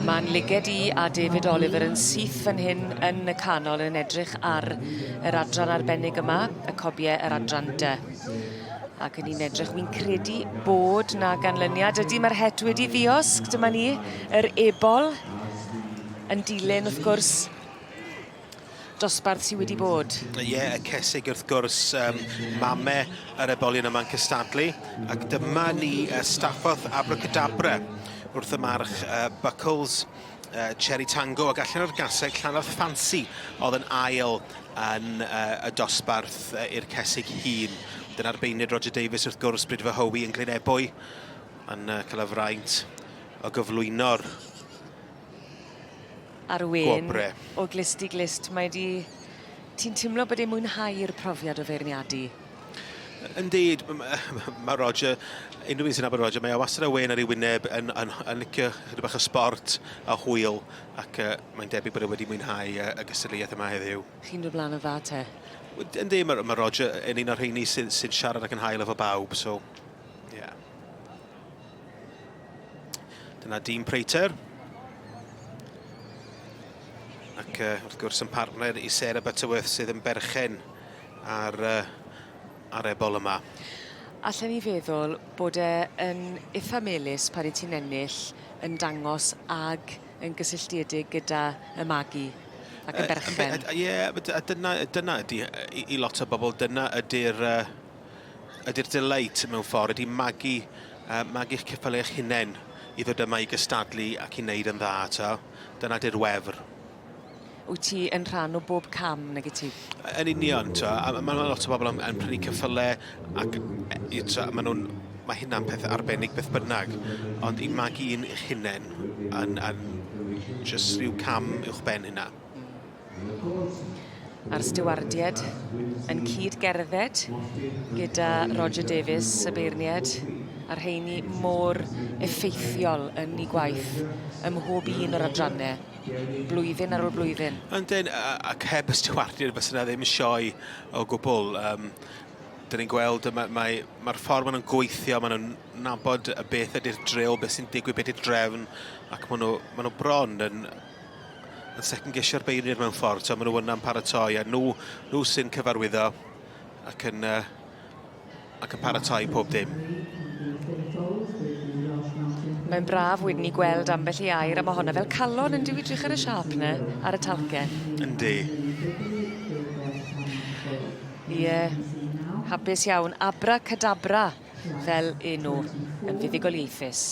Mae'n liged i a David Oliver yn syth fan hyn yn y canol yn edrych ar yr adran arbennig yma, y cobie yr adran dy. Ac yn ni'n edrych, wi'n credu bod 'na ganlyniad. Ydy, mae'r het wedi ddiosg, dyma ni, yr ebol yn dilyn, wrth gwrs, dosbarth sydd wedi bod. Ie, yeah, y cesig wrth gwrs, um, mame yr ebolion yma'n cystadlu. Ac dyma ni uh, Stafforth Abracadabra wrth y march uh, Buckles, uh, Cherry Tango ac allan o'r gaseg Llanarth Fancy oedd yn ail yn uh, y dosbarth uh, i'r cesig hun. Dyna'r beirniad Roger Davies wrth gwrs, Bryd Howi yn Glynebwy yn uh, cael y fraint o gyflwyno'r Ar wên o glust i glust, mae 'di... Ti'n timlo bod e'n mwynhau'r profiad o feirniadu? Indeed, mae Roger, unrhyw un sy'n nabod Roger, mae o wastad â wên ar ei wyneb yn, yn, yn licio chydig bach o sbort a hwyl, ac uh, mae'n debyg bod e wedi mwynhau uh, y gystadleuaeth yma heddiw. Chi'n dod mlaen yn dda te? Yndi, mae, mae Roger yn un o'r rheini sy'n sy siarad ac yn hael efo bawb, so, yeah. Dyna Dean Prater. Ac uh, wrth gwrs yn partner i Sarah Butterworth sydd yn berchen ar, uh, ar ebol yma. Allen ni feddwl bod e yn itha melys pan 'yt ti'n ennill yn dangos ag yn gysylltiedig gyda y magu ac yn berchen. Ie, a dyna, dyna ydy, i, i lot o bobl, dyna ydy'r uh, ydy'r delight mewn ffordd, ydy magu, uh, magu'ch ceffylau eich hunain i ddod yma i gystadlu ac i wneud yn dda, ta. Dyna di'r wefr. Wyt ti yn rhan o bob cam, nag wyt ti? Yn union, t'o', a ma' 'na lot o bobl yn yn prynu ceffyle ac e t'o' ma' nw'n ma' hynna'n peth arbennig beth bynnag, ond i magu un eich hunen yn yn jyst rhyw cam uwchben hynna. A'r stiwardied yn cyd-gerdded gyda Roger Davies, y beirniad, a'r rheini mor effeithiol yn 'u gwaith ym mhob un o'r adranne, blwyddyn ar ôl blwyddyn. Yndyn, ac heb y stiwardiaid fysa 'na ddim sioe o gwbl. Um, dyn ni'n gweld, mae'r mae, mae ffordd maen nhw'n gweithio, maen nhw'n nabod y beth ydy'r drill, beth sy'n digwydd, beth ydy'r drefn, ac maen nhw, maen nhw bron yn, yn second guessio'r beirniaid mewn ffordd. So, maen nhw yna'n paratoi, a nhw, nhw sy'n cyfarwyddo ac yn, uh, ac yn paratoi pob dim. Mae'n braf wedyn i gweld ambell i air a ma' honna fel calon yn dyw i drych ar y siâp 'ne ar y talcen. Yndi. Ie. Hapus iawn. Abracadabra fel enw yn fuddugoliaethus.